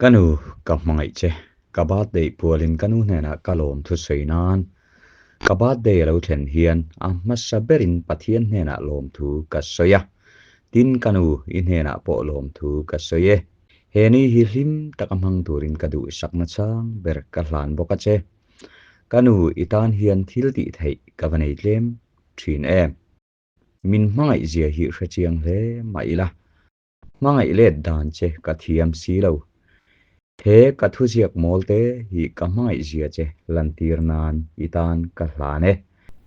Ka nu, ka hmangaih che. Ka birthday pualin ka nu hnenah ka lawm thusawi nan. Ka birthday a lo thlen hian a hmasa berin Pathian hnenah lawmthu ka sawi a. Tin, ka nu, i hnenah pawh lawmthu ka sawi e. He ni hi hlim taka hmang turin ka duhsakna chang ber ka hlan bawk a che. Ka nu, i tan hian thil tih theih ka va nei tlem thin em? Min hmangaih zia hi hrechiang hle mah ila. Hmangaih let dan che ka thiam si lo. He ka thuziak mawl te hi ka hmangaih zia che lantir nan i tan ka hlan e.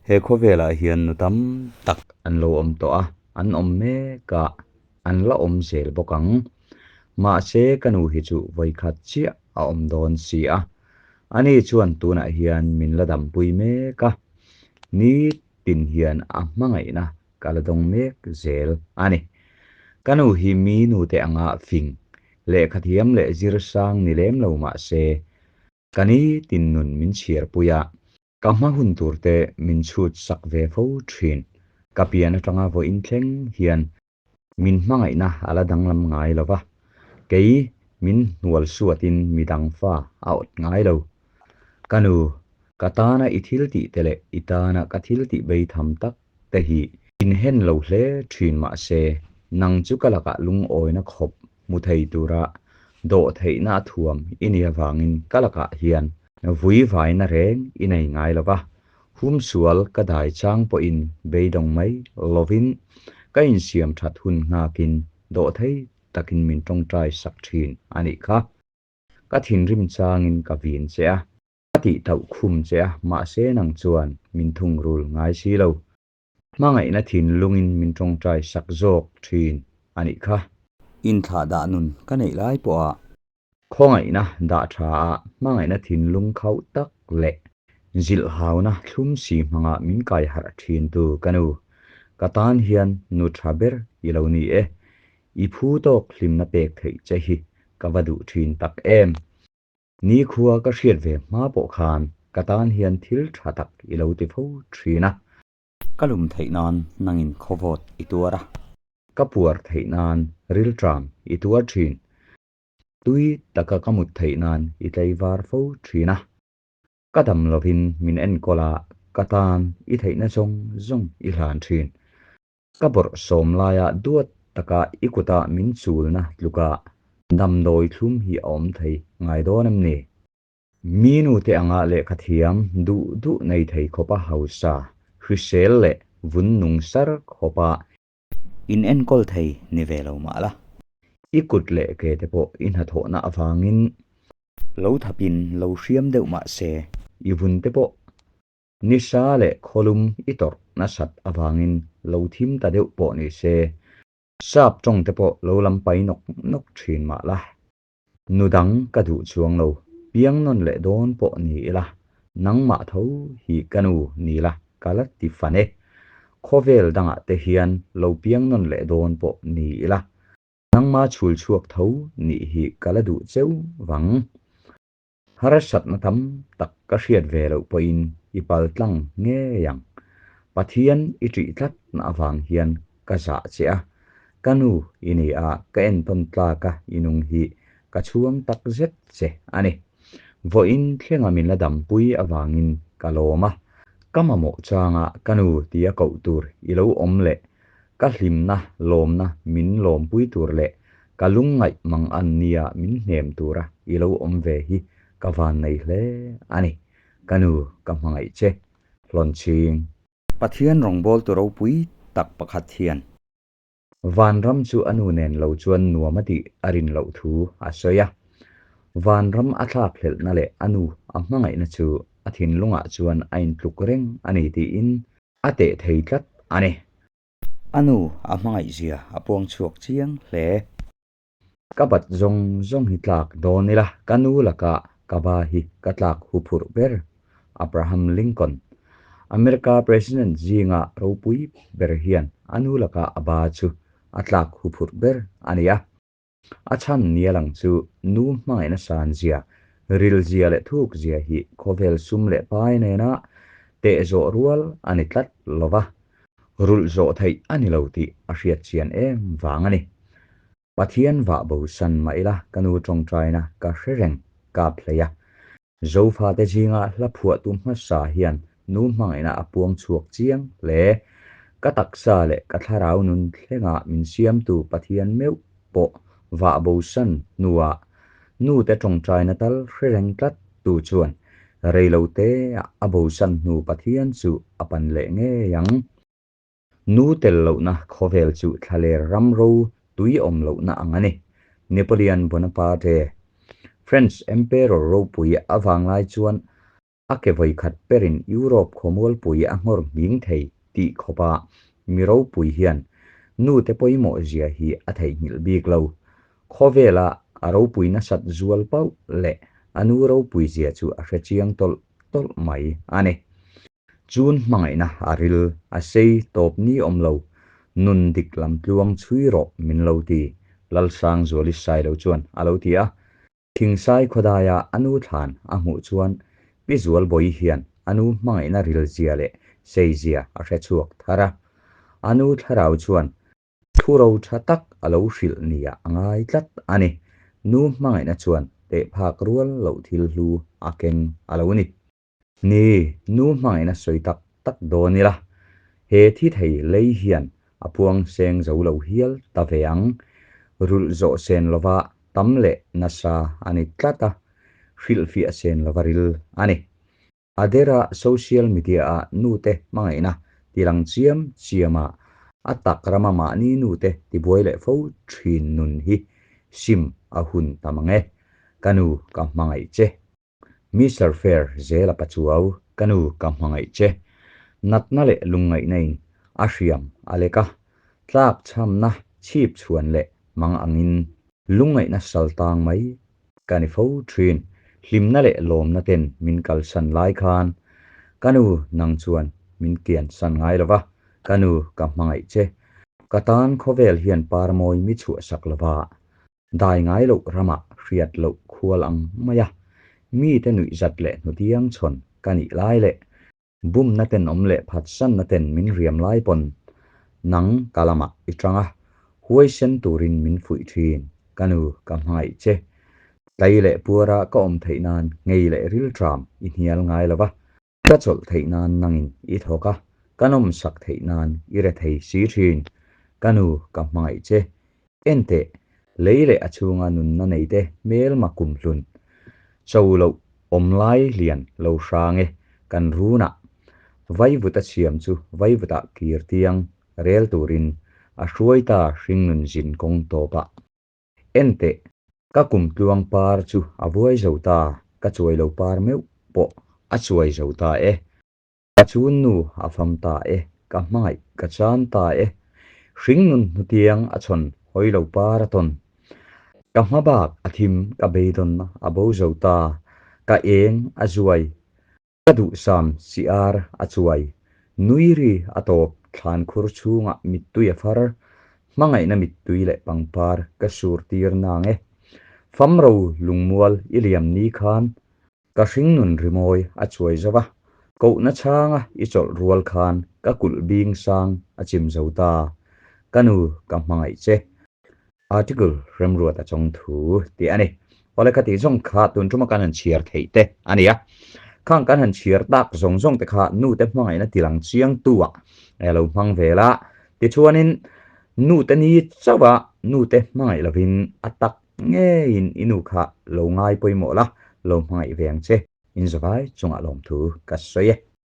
He khawvelah hian nu tam tak an lo awm tawh a, an awm mek a, an la awm zel bawk ang. Mahse ka nu hi chu vawikhat chiah a awm dawn si a. Ani chuan tunah hian min la dampui mek a. Ni tin hian a hmangaihna ka la dawng mek zel a ni. Ka nu hi mi nute anga fing, lehkha thiam leh zir sang ni lem lo mah se, ka ni tin nun min chhiarpui a, ka hma hun turte min chhut sak ve fo thin. Ka pian atanga vawiin thleng hian Min hmangaihna a la danglam ngai lo va, kei min hnual suatin midang fa a awt ngai lo. Ka nu, ka tana i thil tih te leh i tana ka thil tih bei tham tak te hi inhen lo hle thin mah se, nang chu ka lakah lungawina khawp hmu thei tura dawh theihna a thuam i nih avangin ka lakah hian vui vaina reng i nei ngai lo va, Humsual ka dai chang pawhin beidawng mai lovin ka insiam that hun nghakin dawhthei takin min tawngtai sak thin a nih kha. Ka thinrim changin ka vin che a, ka tih tauh khum che a, mahse nang chuan min thungrul ngai si lo. Hmangaihna thinlungin min tawngtai sak zawk thin a nih kha. Inthlah dah nun ka neih lai pawha Khawngaihna dah tha a hmangaihna thinlung khauh tak leh zilhhauna thlum si hmanga min kai harh thintu ka nu. Ka tan hian nu tha ber i lo ni e. I phu tawk hlimna pek theih che hi ka va duh thin tak em. Nikhua ka hriat ve hma pawh khan ka tan hian thil tha tak i lo ti fo thin a. Ka lum theih nan nangin khawvawt i tuar a. Ka puar theih nan rilṭam i tuar thin. Tui taka ka mut theih nan i tlaivar fo thin a, ka dam lovin min enkawl a, ka tan i theihna zawng zawng i hlan thin. Ka bawrh sawm laia duat taka i kuta min chulna tluka damdawi thlum hi a awm thei ngai dawn em ni? Mi nute anga lehkha thiam duh duh nei thei khawpa hausa, hrisel leh vun nung sar khawpa In enkawl thei ni ve lo mah la. I kut leh ke te pawh i hnathawhna avangin. Lo thapin lo hriam deuh mah se. I vun te pawh nisa leh khawlum i tawrh nasat avangin lo thim ta deuh pawh ni se. Sap tawng te pawh lo lam pai nawk nawk thin mah la. Nu dang ka duh chuang lo, piang nawn leh dawn pawh ni ila, nangmah tho hi ka nu ni la ka la ti fan e. Khawvel dangah te hian lo piang nawn leh dawn pawh ni ila, nangma chhul chhuak tho nih hi ka la duh cheu vang. Harsatna tam tak ka hriat ve loh pawhin i pal tlang ngei ang. Pathian i ṭih tlatna avang hian ka zah che a, ka nu i ni a, ka entawn tlak a i nung hi ka chhuang tak zet che a ni. Vawiin thlenga min la dampui avangin ka lawm a, ka mamawh changa ka nu tia koh tur i lo awm leh ka hlimna lawmna min lawmpui tur leh ka lungngaih mang an nia min hnem tura i lo awm ve hi ka van nei hle a ni. Ka nu ka hmangaih che, Hlawnchhing. Pathian rawngbawltu ropui tak pakhat hian. Vanram chu a nu nen lo chuan nuam a tih a rin loh thu a sawi a. Vanram a thlak hlelhna leh a nu a hmangaihna chu a thinlungah chuan a intluk reng a ni tiin a teh thei tlat a ni. A nu a hmangaih zia a puang chhuak chiang hle. Ka bat zawng zawng hi tlak dawn ila, ka nu lakah ka ba hi ka tlak hu phurh ber, Abraham Lincoln, America President zinga ropui ber hian a nu lakah a ba chu a tlak hu phurh ber a ni a. A chhan nia lang chu nu hmangaihna san zia, ril zia leh thuk zia hi khawvel sum leh pai nena teh zawh rual a ni tlat lo va, rulh zawh theih a ni lo tih a hriat chian em vang a ni. Pathian vah bosan mah ila ka nu tawngtaina ka hre reng kap hlei a. Zofate zinga hla phuahtu hmasa hian nu hmangaihna a puang chhuak chiang hle. Ka taksa leh ka thlarau nun thlenga min siamtu Pathian meuh pawh vah bosan hnuah nute tawngtaina tal hre reng tlat tu chuan reiloteah a bosan hnu Pathian chu a pan leh ngei ang. Nu tel lohna khawvel chu thlaler ram ro tui awm lohna ang a ni. Napoleon Bonaparte, French Emperor ropui a vanglai chuan a ke vawikhat perin Europe khawmualpui a nghawr nghing thei tih khawpa mi ropui hian nute pawimawh zia hi a theihnghilh bik lo. Khawvela a ropui nasat zual pauh leh a nu ropui zia chu a hre chiang tawlh tawlh mai a ni. Chun hmangaihna a ril a sei tawp ni awm lo, nun dik lam tluang chhui rawh min lo ti, Lalsangzuali Sailo chuan a lo ti a. Thingsai khawdaia a nu thlan a hmuh chuan Pi Zualbawi hian a nu hmangaihna ril zia leh sei zia a hre chhuak thar a. A nu thlarau chuan Thu ro tha tak a lo hrilh nia a ngai tlat a ni. Nu hmangaihna chuan teh phak rual loh thil hlu a keng a lo ni. Ni, nu hmangaihna sawi tak tak dawn ila, he thi thei lei hian a puang seng zo lo hial ta ve ang. Rulh zawh sen lova tam leh nasa a ni tlat a, hrilhfiah sen lova ril a ni. A dera social media-a nute hmangaihna tilang chiam chiama a tak rama mahni nute tibuai leh fo thin nun hi sim a hun ta mang e. Ka nu ka hmangaih che. Mister Fair zela pachuau, ka nu ka hmangaih che. Natna leh lungngaihna in a hriam a lek a, tlak chhamna chhip chhuan leh mang angin lungngaihna sal tang mai ka ni fo thin. Hlimna leh lawmna ten min kalsan lai khan ka nu nang chuan min kian san ngai lo va, ka nu ka hmangaih che. Ka tan khawvel hian parmawi mi chhuahsak lo va, Dai ngai loh ramah hriat loh khual ang mai a, mite nuihzat leh hnutiang chhawn ka nih lai leh bumna tenawm leh phatsanna ten min riam lai pawn nang ka lamah i tang a, huaisen turin min fuih thin, ka nu ka hmangaih che. Tlai leh puara ka awm theih nan ngei leh rilṭam i hnial ngai lo va, Ka chawlh theih nan nangin i thawk a, ka nawmsak theih nan i re thei si thin. Ka nu, ka hmangaih che. Enteh, lei leh a chhunga nunna neite hmelma kumhlun. Cho loh awm lai lian lo hrang e, kan runah. Vaivut a chhiam chu vaivutah kir tiang rel turin a hruai ta hringnun zin kawng tawpah. Enteh, ka kum tluang par chu a vuai zo ta, ka chuai lo par meuh pawh a chuai zo ta e. Ka chun nu a fam ta e, ka hmangaih ka chan ta e. Hringnun hnutiang a chhawn hawi lo par a tawn. Ka hma bak a thim ka beidawnna a bo zo ta, ka eng a zuai Ka duhsam siar a chuai. Nui ri a tawp thlan khur chhungah mittui a far, hmangaihna mittui leh pangpar ka sur tir nang e. Famro lungmual i liam ni khan ka hringnun rimawi a chuai zo va, kohna chhanga i chawlh rual khan ka kulh bing sang a chim zo ta. Ka nu ka hmangaih che. Article remruat a chawng thu tih a ni. Awle kha tih zawng kha tun tuma kan han chhiar theih te a ni a. Khang kan han chhiar tak zawng zawng te kha nu te hmangaihna tilang chiang tu ah lo hmang vel a. Tichuanin nu te ni chauh a nu te hmangaih lovin a tak ngeiin i nu kha lo ngai pawimawh la, lo hmangaih ve ang che. Inzawai chungah lawmthu ka sawi e.